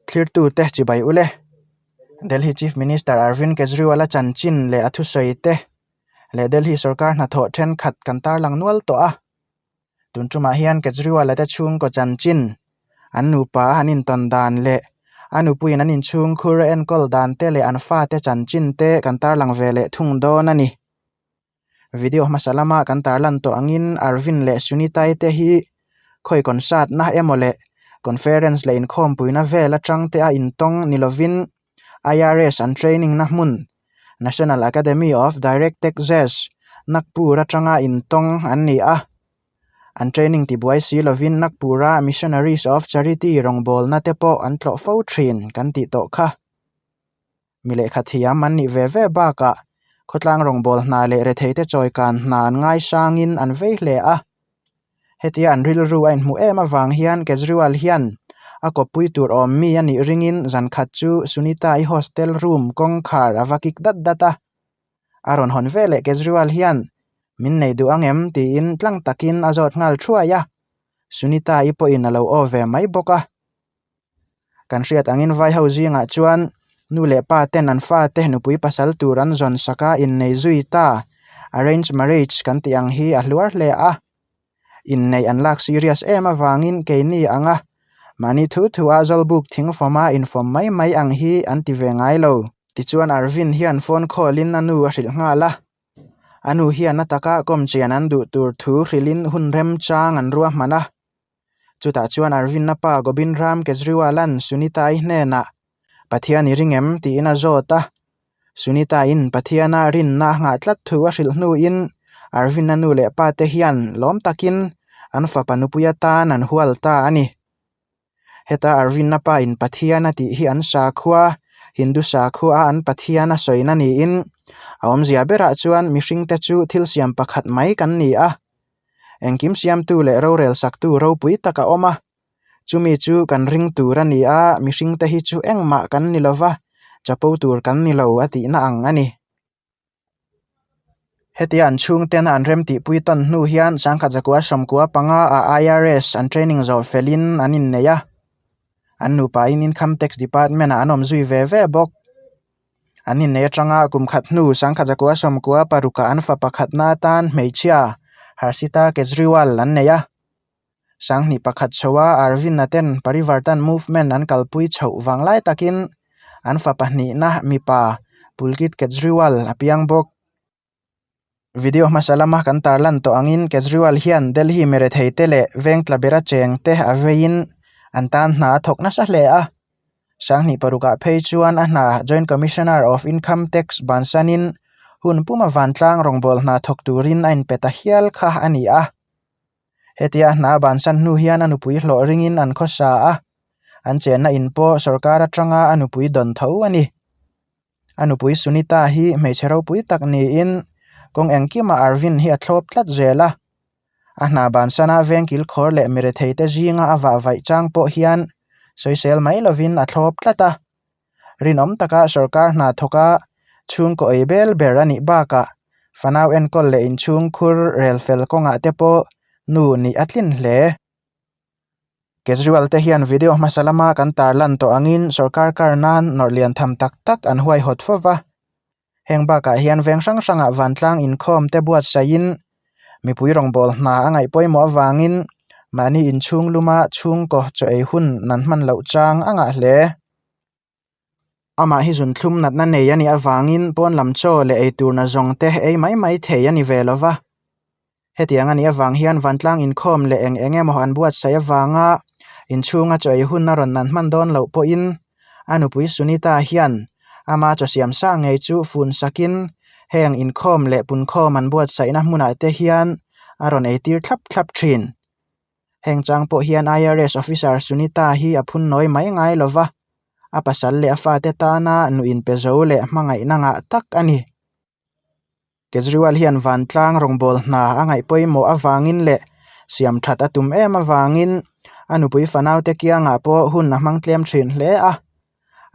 Thlirtute chibai ule. Delhi Chief Minister Arvind Kejriwal-a chanchin leh a thusawi te leh Delhi sorkar hnathawh thenkhat kan tarlang nual tawh a. Tun tumah hian Kejriwal-a te chhungkaw chanchin, an nupa an intawn dan leh a nupuiin an inchhungkhur a enkawl dan te leh an fate chanchin te kan tarlang ve leh thung dawn a ni. Video hmasa lama kan tarlan tawh angin Arvind leh Sunita-i te hi khawi concert na emaw leh conference leh inkhawmpuina vel atang te a intawng ni lovin IRS an training na hmun National Academy of Direct Taxes, Nagpur atanga intawng an ni a. An training tibuai si lovin Nagpur-a Missionaries of Charity rawngbawlna te pawh an tlawh fo thin kan tih tawh kha. Mi lehkha thiam an nih ve ve bakah khawtlang rawngbâwl hna leh retheite chawikan hna an ngaisangin an vei hle a. Hetia an rilru a inhmuh em avang hian Kejriwal hian a kawppui tur awm mi a nih ringin zan khat chu Sunita-i hostel room kawngkhar a va kik dat dat a. A rawn hawn ve leh Kejriwal hian min nei duh ang em tiin tlang takin a zawt nghal thuai a. Sunita-i pawhin a lo aw ve mai bawk a. Kan hriat angin vai ho zingah chuan nu leh pa ten an fate nupui pasal tur an zawn sak a innei zui ta, arrange marriage kan tih ang hi a hluar hle a. Inneih an lak serious em avangin keini anga mahni thu thu a zawlbuk thing fawma infawm mai mai ang hi an ti ve ngai lo. Tichuan Arvind hian phone call in a nu a hrilh nghal a, a nu hian a taka kawmchian an duh tur thu hrilhin hun remchang an ruahman a. Chutah chuan Arvind-a pa Gobind Ram Kejriwal-a'n Sunita-i hnenah, Pathian i ring em? tiin a zawt a. Sunita-in Pathiana rinna a nghah tlat thu a hrilh hnuin Arvind-a nu leh pate hian lawm takin an fapa nupui atan an hual ta a ni. Heta Arvind-a pa-in Pathian a tih hi an sakhua, Hindu sakhua an Pathian a sawina niin a awmzia berah chuan mihringte chu thil siam pakhat mai kan ni a. Engkim siamtu leh rorel saktu ropui tak a awm a, chumi chu kan ring tur a ni a, mihringte hi chu engmah kan ni lo va, chapo tur kan ni lo a tihna ang a ni. Hetia an chhungtena an remtihpui tawn hnu hian sangkhat zakua sawmkua panga ah IRS an training zawh felin an innei a, an nupain Income Tax Department ah an awm zui ve ve bawk. An innei atanga kum khat hnu sangkhat zakua sawmkua parukah an fa pakhatna atan hmeichhia Harshita Kejriwal an nei a. Sanghnih pakhat chhoa Arvind-a ten Parivartan Movement an kalpui chhoh vang lai takin an fa pahnihna mipa Pulkit Kejriwal a piang bawk. Video hmasa lama kan tarlan tawh angin Kejriwal hian Delhi mirethei te leh veng tla bera cheng te a veiin an tan hna a thawk nasa hle a. Sanghnih parukah phei chuan a hna Joint Commissioner of Income Tax bansanin hun puma vantlang rawngbâwl hna thawk turin a inpe ta hial kha a ni a. Hetia a hna a bansan hnu hian a nupui hlawh ringin an khawsa a, an chenna in pawh sorkar atanga a nupui dawn tho a ni. A nupui Sunita hi hmeichhe ropui tak niin kawng engkimah Arvind hi a thlawp tlat zel a. A hna bansana vengkil khawr leh miretheite zinga a vah vaih chang pawh hian sawisel mai lovin a thlawp tlat a. Rinawm taka sorkar hna thawka chhungkaw ei bel ber a nih bakah fanau enkawl leh inchhungkhur rel fel kawngah te pawh nu nih a tlin hle. Kejriwal te hian video hmasa lama kan tarlan tawh angin sorkar kar nan nawrh lian tham tak tak an huaihawt fo va. Heng bakah hian veng hrang hrangah vantlang inkhawm te buatsaihin mipui rawngbâwl hna a ngaih pawimawh avangin mahni inchhung luma chhungkaw chaw ei hun nan hman loh chang a ngah hle. Amah hi zunthlum natna nei a nih avangin pawn lam chaw leh eitur na zawng te ei mai mai thei a ni ve lo va. Hetiang a nih avang hian vantlang inkhawm leh eng eng emaw an buatsaih avanga inchhunga chaw ei hun a rawn nan hman dawn loh pawhin a nupui Sunita hian ama chaw siam sa ngei chu fun sakin heng inkhawm leh punkhawm an buatsaihna hmunah te hian a rawn eitir thlap thlap thin. Heng chang pawh hian IRS officer Sunita hi a phun nawi mai ngai lo va, a pasal leh a fate tana nu inpe zo leh hmangaihna ngah tak a ni. Kejriwal hian vantlang rawngbâwl hna a ngaih pawimawh avangin leh siam that a tum em avangin a nupui fanaute kiangah pawh hun a hmang tlem thin hle a.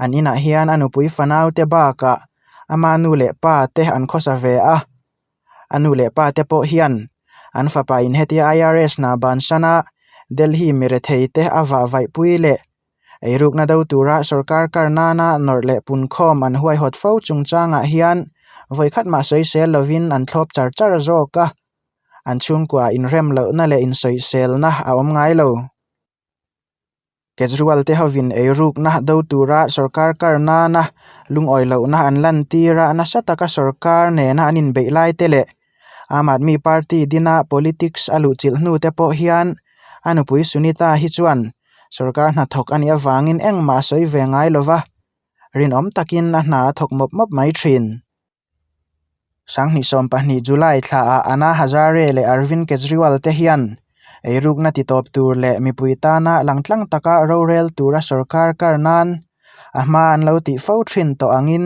An inah hian a nupui fanaute bakah ama nu leh pa te an khawsa ve a. A nu leh pa te pawh hian an fapa in hetia IRS hna bansana Delhi mirethei te a vah vaihpui leh. Eirukna do tura sorkar kar nana nawrh leh punkhawm an huaihawt fo chungchangah hian vawikhat mah sawisel lovin an thlawp char char zawk a, an chhungkua inrem lohna leh insawiselna a awm ngai lo. Kejriwal te hovin eirukna do tura sorkar kar nana lungawi lohna an lantir a, nasa taka sorkar nena an inbeih lai te leh Aam Aadmi Party dina politics a luhchilh hnu te pawh hian a nupui Sunita hi chuan sorkar hnathawk a nih avangin engmah a sawi ve ngai lova, rinawm takin a hna a thawk mawp mawp mai thin. 2020 July thlaah Anna Hazare leh Arvind Kejriwal te hian eirukna titawp tur leh mipui tana langtlang taka rorel tura sorkar kar nan a hma an lo tih fo thin tawh angin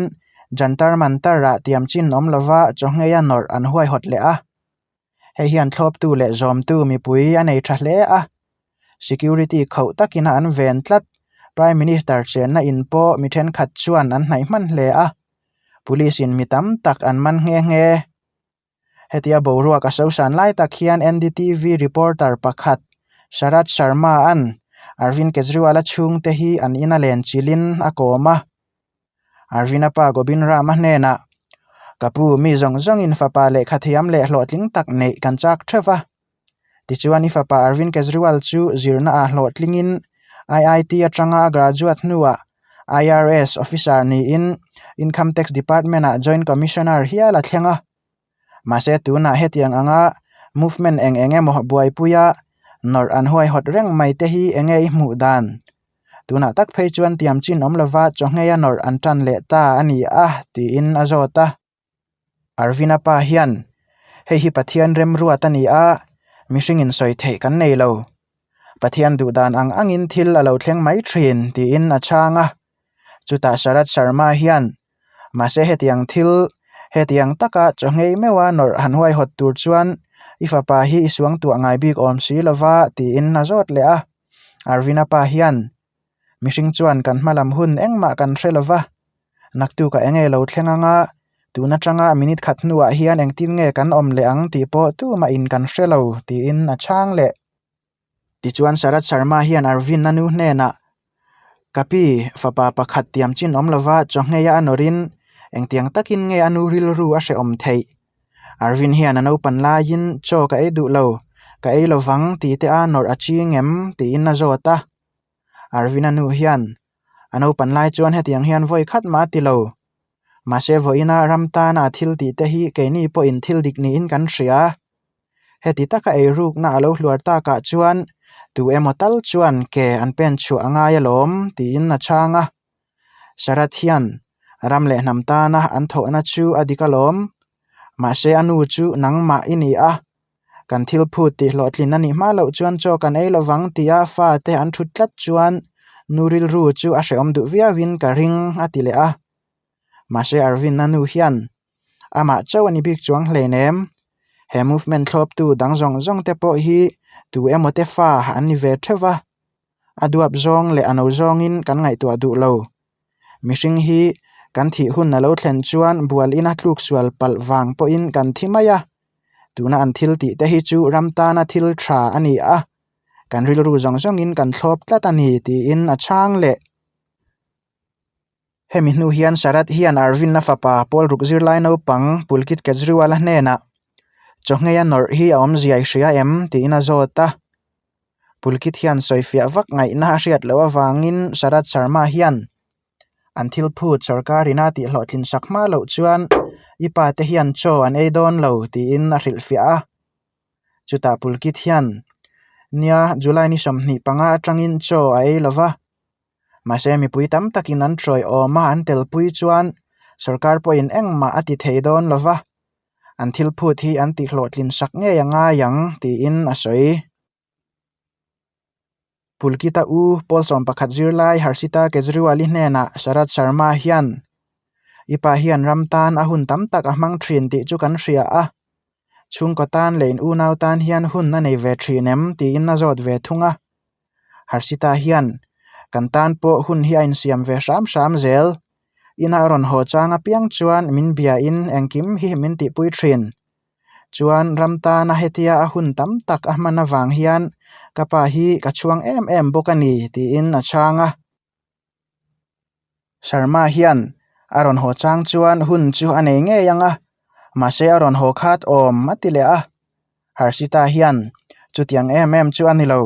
Jantar Mantar-ah tiam chin awm lova chawngheia nawrh an huaihawt leh a. Hei hian thlawptu leh zawmtu mipui a nei tha hle a, security khauh takin a an ven tlat. Prime Minister chenna in pawh mi thenkhat chuan an hnaih hman hle a, police in mi tam tak an man nghe nghe. Hetia boruak a sosan lai tak hian NDTV reporter pakhat Sharad Sharma-a'n Arvind Kejriwal-a chhungte hi an ina len chilhin a kawm a. Arvind-a pa Gobind Ram-a hnenah, Ka pu, mi zawng zawngin fapa lehkha thiam leh hlawhtling tak neih kan chak theuh va. Tichuan i fapa Arvind Kejriwal chu zirna ah hlawhtlingin IIT atanga a graduate hnuah IRS officer niin Income Tax Department ah Joint Commissioner hial a thleng a. Mahse tunah hetiang anga movement eng eng emaw buaipuia nawrh an huaihawt reng mai te hi enge i hmuh dan? Tunah tak phei chuan tiam chin awm lova chawngheia nawrh an tan leh ta a ni a, tiin a zawt a. Arvina pa hian, Hei hi Pathian remruat a ni a, mihring insawi theih kan nei lo. Pathian duh dan ang angin thil a lo thleng mai thin, tiin a chhang a. Chutah Sharad Sharma hian, Mahse hetiang thil, hetiang taka chawngei meuha nawrh han huaihawt tur chuan i fapa hi i suangtuah ngai bik awm si lova, tiin a zawt leh a. Arvina pa hian, Mihring chuan kan hma lam hun engmah kan hre lo va, naktukah eng nge lo thleng anga, tun atanga minute khat hnuah hian engtin nge kan awm leh ang tih pawh tumahin kan hre lo, tiin a chhang leh. Tichuan Sharad Sharma hian Arvind-a nu hnenah, Ka pi, fapa pakhat tiam chin awm lova chawngheia a nawrin engtiang takin nge a nu rilru a hrehawm theih? Arvind hian a naupan laiin chaw ka ei duh lo, ka ei lovang tih te a nawrh a ching em? tiin a zawt a. Arvind-a nu hian a naupan lai chuan hetiang hian vawi khat mah a ti lo. Mahse vawiina ram tana a thil tih te hi keini pawhin thil dik niin kan hria. Heti taka eirukna a lo hluar takah chuan tu emaw tal chuan ke an pen chhuah a ngai alawm tiin a chhang a. Sarath hian ram leh hnam tana an thawhna chu a dik alawm. Mahse a nu chu nangmah i ni a, kan thil phut tih hlawhtlin a nih hma loh chuan chaw kan ei lovang tia fate an thut tlat chuan nu rilru chu a hrehawm duh viauin ka ring a ti leh a. Mahse Arvind a nu hian amah chauh a ni bik chuang hleinem. He movement thlawptu dang zawng zawng te pawh hi tu emaw te fa an ni ve theuh va. A duap zawng leh a no zawngin kan ngaihtuah duh lo. Mihring hi kan thih hun a lo thlen chuan bual ina tluk sual palh vang pawhin kan thi mai a. Tuna an thil tih te hi chu ram tana thil tha a ni a, kan rilru zawng zawngin kan thlawp tlat a ni tiin a chhang leh. Hemi hnu hian Sharad hian Arvind-a fapa Paul ruk zirlai naupang Pulkit Kejriwal-a hnenah Chawngheia nawrh hi a awmzia i hria em? tiin a zawt a. Pulkit hian sawifiah vak ngaihna a hriat loh avangin Sharad Sharma hian an thil phut sorkar ina tih hlawhtlin sak hma loh chuan i pa te hian chaw an ei dawn lo tiin a hrilhfiah a. Chutah Pulkit hian, Nia, July ni 25 atangin chaw a ei lova, mahse mipui tam takin an hruai awm a an telpui chuan sorkar pawhin engmah a ti thei dawn lova, an thil phut hi an tih hlawhtlin sak ngei a ngai ang tiin a sawi. Pulkita u Paul 11 zirlai Harshita Kejriwal-i hnenah Sharad Sharma hian, I pa hian ram tan a hun tam tak a hmang thin tih chu kan hria a, chhungkaw tan leh in unau tan hian hun a nei ve thin em? tiin a zawt ve thung a. Harshita hian, Kan tan pawh hun hi a insiam ve hram hram zel. Ina a rawn haw chang apiang chuan min biain engkim hi min tihpui thin. Chuan ram tana hetia a hun tam tak a hman avang hian ka pa hi ka chhuang em em bawk a ni, tiin a chhang a. Sharma hian a rawn haw chang chuan hun chu a nei ngei ang a, mahse a rawn haw khat awm a ti leh a. Harshita hian chutiang em em chu a ni lo,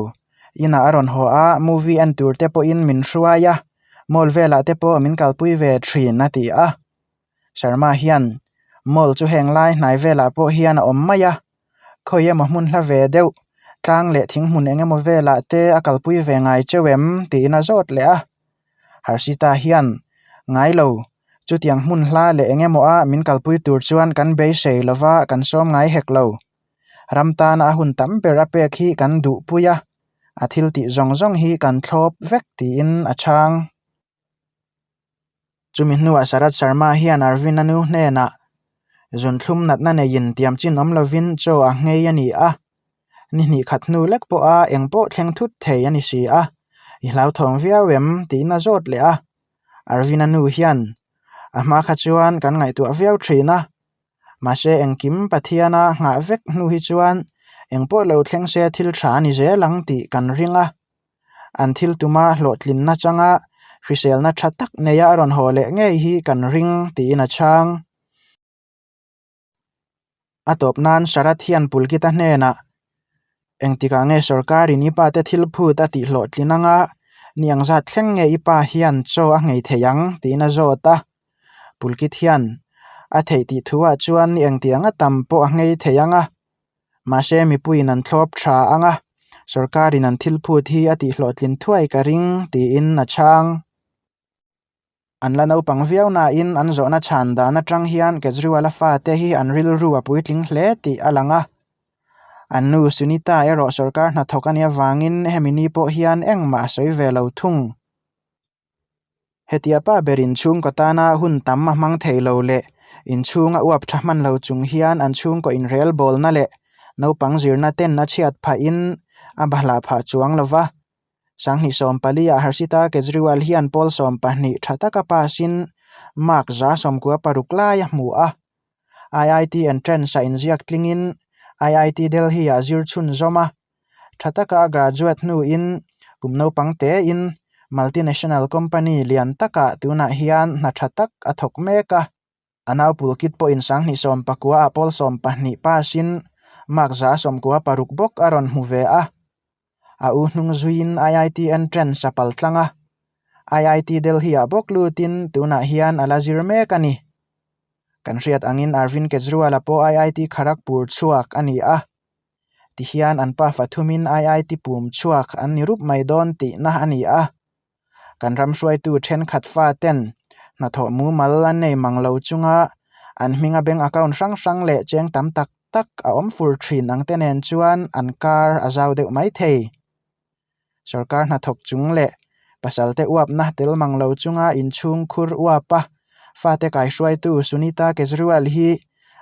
inah a rawn haw a, movie en tur te pawhin min hruai a, mall velah te pawh min kalpui ve thin a ti a. Sharma hian mall chu heng lai hnai velah pawh hian a awm mai a, khawi emaw hmun hla ve deuh tlang leh thing hmun eng emaw velah te a kalpui ve ngai cheu em tiin a zawt leh a. Harshita hian ngai lo chutiang hmun hla leh eng emaw a min kalpui tur chuan kan beisei lova kan sawm ngai hek lo. Ram tana a hun tam ber a pek hi kan duhpui a, a thil tih zawng zawng hi kan thlawp vek tiin a chhang. Chumi hnuah Sharad Sharma hian Arvind-a nu hnenah zunthlum natna neiin tiam chin awm lovin chaw a nghei a ni a, ni hnih khat hnu lek pawha eng pawh thleng thut thei a ni si a, i hlauthawng viau em tiin a zawt leh a. Arvind-a nu hian a hma kha chuan kan ngaihtuah viau thin a, mahse engkim Pathiana nghah vek hnu hi chuan eng pawh lo thleng se thil tha a ni zel ang tih kan ring a. An thil tuma hlawhtlinna changa hriselna tha tak neia a rawn haw leh ngei hi kan ring tiin a chhang. A tawp nan Sharad hian Pulkita hnenah, Engtikah nge sorkarin i pa te thil phut a tih hlawhtlin anga ni ang zat thleng nge i pa hian chaw a nghei thei ang? tiin a zawt a. Pulkit hian a theih tih thuah chuan ni engtiang a tam pawh a nghei thei anga Mahse mipuiin an thlawp tha ang a, sorkarin an thil phut hi a tihhlawhtlin thuai ka ring tiin a chhang. An la naupang viau nain an zawhna chhan dan atang hian Kejriwal-a fate hi an rilru a puitling hle tih a lang a. An nu Sunita erawh sorkar hnathawk a nih avangin hemi ni pawh hian engmah a sawi ve lo thung. Hetia pa berin chhungkaw tana hun tam a hmang thei lo leh inchhunga uap tha hman lo chung hian an chhungkaw inrelbawlna leh naupang zirna ten a chhiat phahin a bahlah phah chuang lo va. Sanghnih 14 ah Harshita Kejriwal hian pawl 12 tha taka pass in mark 96 lai a hmu a. IIT entrance ah inziak tlingin IIT Delhi ah zir chhunzawm a. Tha taka a graduate hnuin kum naupang tein multinational company lian takah tunah hian hna tha tak a thawk mek a. A nau Pulkit pawhin sanghnih 19 ah pawl 12 pass in mark 96 bawk a rawn hmu ve a. A u hnung zuiin IIT entrance a pal tlang a. IIT Delhi ah bawk lutin tunah hian a la zir mek a ni. Kan hriat angin Arvind Kejriwal-a pawh IIT Kharagpur chhuak a ni a. Tihian an pa fathumin IIT pum chhuak an ni rup mai dawn tihna a ni a. Kan ram hruaitu thenkhat faten hnathawh mumal an nei mang lo chunga an hminga bank account hrang hrang leh cheng tam tak tak a awm fur thin ang te nen chuan an kar a zau deuh mai thei. Sorkar hnathawk chung leh pasalte uapna tel mang lo chunga inchhung khur uapa fate kaihruaitu Sunita Kejriwal hi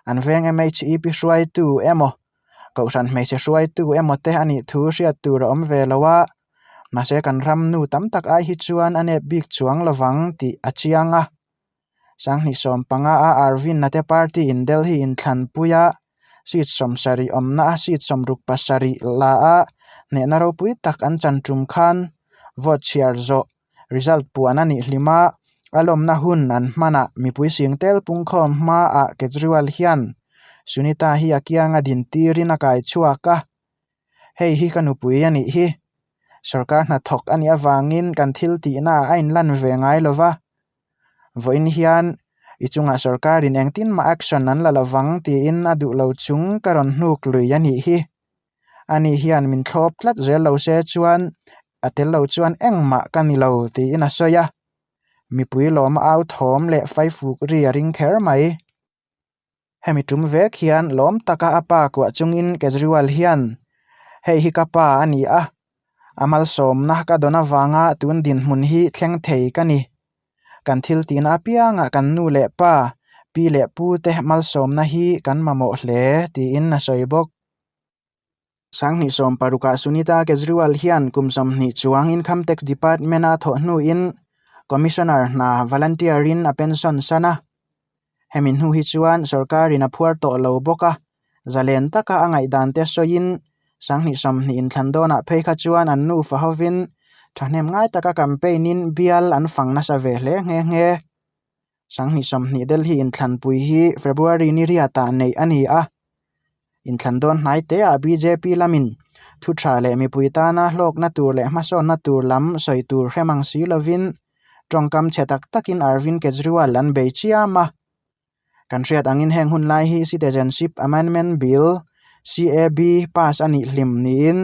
an veng MHEP hruaitu emaw Kohhran hmeichhe hruaitu emaw te a nih thu hriat tur a awm ve lo a, mahse kan ram nu tam tak ai hi chuan a nep bik chuang lovang tih a chiang a. Sanghnih 15 a Arvind a te party in Delhi inthlanpui a seat 70 awmna a seat 67 la a hnehna ropui tak an chan tum khan vote chhiar zawh result puan a nih hlim a, a lawmna hun an hmanah mipui sing tel pungkhawm hmaah Kejriwal hian Sunita hi a kianga din tirin a kai chhuak a, Hei hi ka nupui a nih hi. Sorkar hnathawk a nih avangin kan thil tihnaah a inlan ve ngai lo va. Vawiin hian i chungah sorkarin engtin mah action an la lovang tiin a duh lo chung ka rawn hnuk lui a nih hi. Ani hian min thlawp tlat zel lo se chuan a tel lo chuan engmah ka ni lo tiin a sawi a. Mipui lawma au thawm leh faifuk ri a ring kher mai. Hemi tum vek hian lawm taka a pa kuah chungin Kejriwal hian, Hei hi ka pa a ni a, a malsawmna ka dawn avanga tun dinhmun hi thleng thei ka ni. Kan thil tihna apiangah kan nu leh pa, pi leh pu te malsawmna hi kan mamawh hle, tiin a sawi bawk. Sanghnih 16 ah Sunita Kejriwal hian kum 20 chuang Income Tax Department a thawh hnuin Commissioner hna volunteer in a pension san a. Hemi hnu hi chuan sorkarin a phuar tawh lo bawk a, zalen taka a ngaihdan te sawiin Sanghnih 20 inthlan dawnah phei kha chuan an nufa hovin Thahnem ngai taka campaign-in bial an fang nasa ve hle nghe nghe. Sanghnih 20 Delhi inthlanpui hi February ni riatah neih a ni a. Inthlan dawn hnai teah bjp lamin thu tha leh mipui tana hlawkna tur leh hmasawnna tur lam sawi tur hre mang si lovin tawngkam chhe tak takin Arvind Kejriwal an bei chiam a. Kan hriat angin heng hun lai hi Citizenship Amendment Bill, CAB, pass a nih hlim niin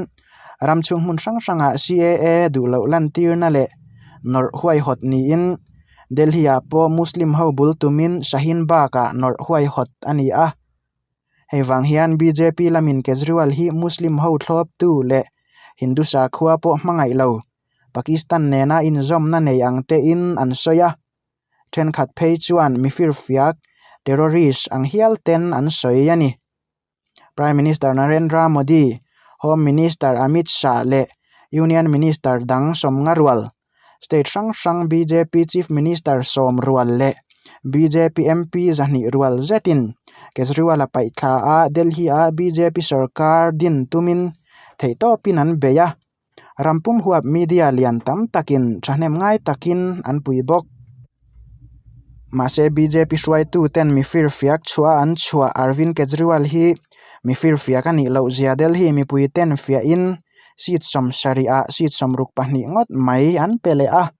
ram chhung hmun hrang hrangah CAA duh loh lantirna leh nawrh huaihawt niin Delhi-ah pawh Muslim ho bul tumin Shaheen Bagh-ah nawrh huaihawt a ni a. Hei vang hian bjp lamin Kejriwal hi Muslim ho thlawptu leh Hindu sakhua pawh hmangaih lo, Pakistan nena inzawmna nei ang tein an sawi a. Thenkhat phei chuan mifirfiak, terrorist, ang hial ten an sawi a ni. Prime Minister Narendra Modi, Home Minister Amit Shah leh Union Minister dang sawmnga rual, state hrang hrang bjp Chief Minister sawm rual leh bjp MP zahnih rual zetin Kejriwal-a paihthla a Delhi-a bjp sorkar din tumin theihtawpin an bei a. Ram pum huap media lian tam takin thahnem ngai takin an pui bawk. Mahse bjp hruaitu ten mi firfiak chhuah an chhuah Arvind Kejriwal hi mi firfiak a nih loh zia Delhi mipui ten fiahin seat 70 ah seat 62 ngawt mai an pe leh a.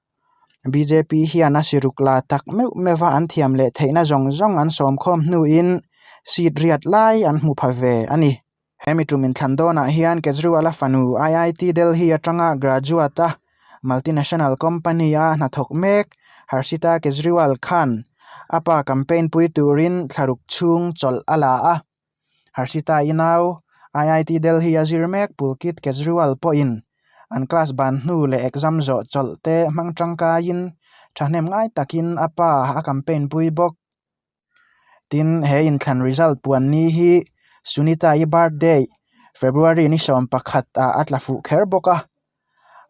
Bjp hian a siruk la tak meuh meuh va an thiam leh theihna zawng zawng an sawmkhawm hnuin seat riat lai an hmu pha ve a ni. Hemi tum inthlan dawnah hian Kejriwal-a fanu IIT Delhi atanga graduate a multinational company-a hnathawk mek Harshita Kejriwal khan a pa campaign pui turin thlaruk chhung chawlh a la a. Harshita-i nau IIT Delhi-a zir mek Pulkit Kejriwal pawhin an class ban hnu leh exam zawh chawlh te hmang tangkaiin thahnem ngai takin a pa a campaign pui bawk. Tin, he inthlan result puan ni hi Sunita-i birthday February ni 11 ah a tla fuh kher bawk a.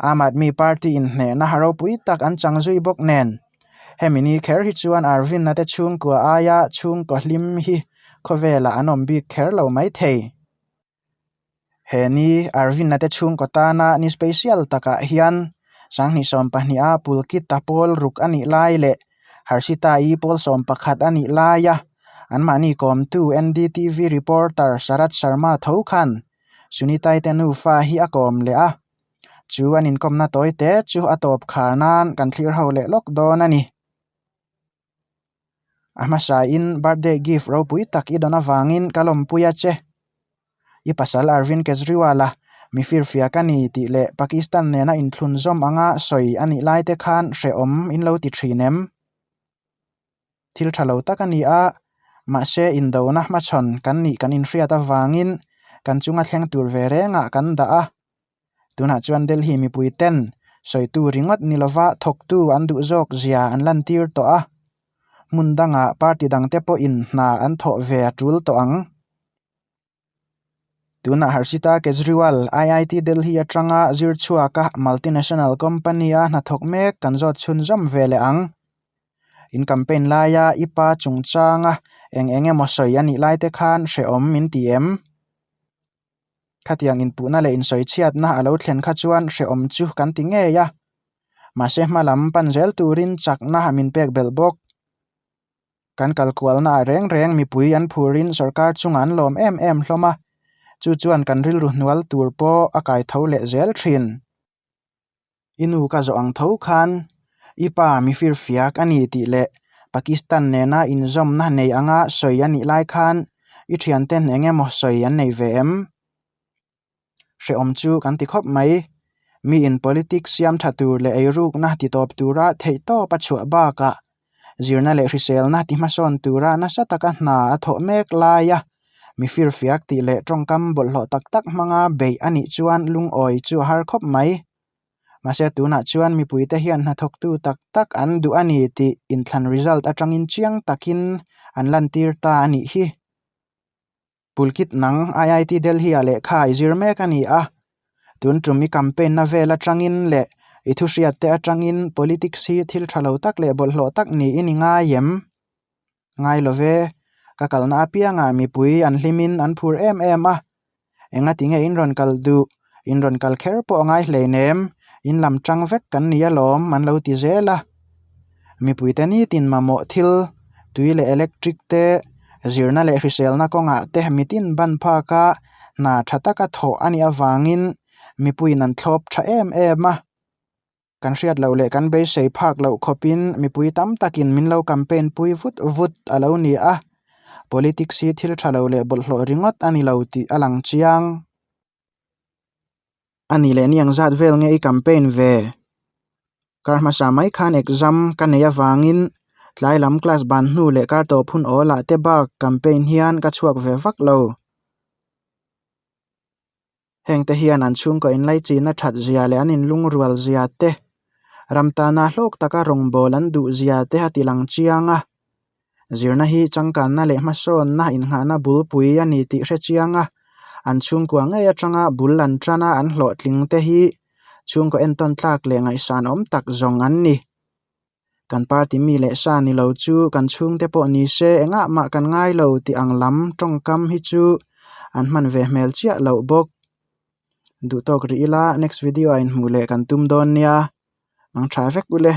Aam Aadmi Party inhnehna ropui tak an chang zui bawk nen. Hemi ni kher hi chuan Arvind-a te chhungkua aia chhungkaw hlim hi khawvelah an awm bik kher lo maithei. He ni Arvind-a te chhungkaw tana ni special takah hian 2020 a Pulkit-a pawl ruk a nih lai leh Harshita-i pawl 11 a nih laia anmahni kawmtu NDTV reporter Sharad Sharma tho khan Sunita-i te nufa hi a kawm leh a, chu an inkawmna tawi te chu a tawp khar nan kan thlir ho leh lawk dawn a ni. A hmasain birthday gift ropui tak i dawn avangin ka lawmpui a che. I pasal Arvind Kejriwal-a mi firfiak a ni tih leh Pakistan nena inthlunzawm anga sawi a nih lai te khan hrehawm in lo ti thin em? Thil tha lo tak a ni a, mahse indona hmachhawn kan nih kan inhriat avangin kan chunga thleng tur ve rengah kan dah a. Tunah chuan Delhi mipui ten sawitu ringawt ni lova thawktu an duh zawk zia an lantir tawh a, hmun dangah party dangte pawhin hna an thawh ve a tul tawh ang. Tunah Harshita Kejriwal, IIT Delhi atanga zir chhuaka multinational company-a hnathawk mek kan zawt chhunzawm ve leh ang. In campaign laia i pa chungchanga eng eng emaw sawi a nih laite khan hrehawm min ti em? Khatiang inpuhna leh insawichhiatna a lo thlen kha chuan hrehawm chu kan ti ngei a, mahse hma lam pan zel turin chakna min pek belh bawk. Kan kalkualna ah reng reng mipui an phurin sorkar chungah an lawm em em hlawm a, chu chuan kan rilru hnual tur pawh a kai tho leh zel thin. I nu ka zawh ang tho khan i pa mi firfiak a ni tih leh Pakistan nena inzawmna nei anga sawi a nih lai khan i thianten eng emaw sawi an nei ve em? Hrehawm chu kan ti khawp mai. Miin politics siam tha tur leh eirukna ti tawp tura theihtawp a chhuah bakah zirna leh hriselna ti hmasawn tura nasa taka hna a thawh mek laia mi firfiak tih leh tawngkam bawlhhlawh tak tak hmanga beih a nih chuan lungawi chu a har khawp mai. Mahse tunah chuan mipuite hian hnathawktu tak tak an duh a ni tih inthlan result atangin chiang takin an lantir ta a nih hi. Pulkit nang IIT Delhi-ah lehkha i zir mek a ni a, tun tum i campaign na vel atangin leh i thuhriat te atangin politics hi thil tha lo tak leh bawlhhlawh tak niin i ngai em? Ngai lo ve, ka kalna apiangah mipui an hlimin an phur em em a, enga tinge in rawn kal duh, in rawn kal kher pawh a ngai hleinem, In lam tang vek kan ni alawm an lo ti zel a. Mipuite nitin mamawh thil, tui leh electric te, zirna leh hriselna kawngah te mitin ban phaka hna tha taka thawh a nih avangin mipuiin an thlawp tha em em a. Kan hriat loh leh kan beisei phak loh khawpin mipui tam takin min lo campaign pui vut vut a lo ni a, politics hi thil tha lo leh bawlhhlawh ringawt a ni lo tih a lang chiang. A ni leh ni ang zat vel nge i campaign ve? Kar hmasa mai khan exam ka nei avangin tlai lam class ban hnu leh kar tawp hun awl ah te bak campaign hian ka chhuak ve vak lo. Hengte hian an chhungkaw inlaichinna that zia leh an inlungrual zia te, ram tana hlawk taka rawngbâwl an duh zia te a ti lang chiang a. Zirna hi changkanna leh hmasawnna innghahna bulpui a ni tih hre chiang a, an chhungkua ngei atanga bul an tana an hlawhtling te hi chhungkaw entawn tlak leh ngaihsanawm tak zawng an ni. Kan party mi leh sa ni lo chu kan chhungte pawh ni se engah mah kan ngai lo tih ang lam tawngkam hi chu an hman ve hmel chiah loh bawk. Duhtawk rih ila next video ah inhmuh leh kan tum dawn nia, mang tha vek ule.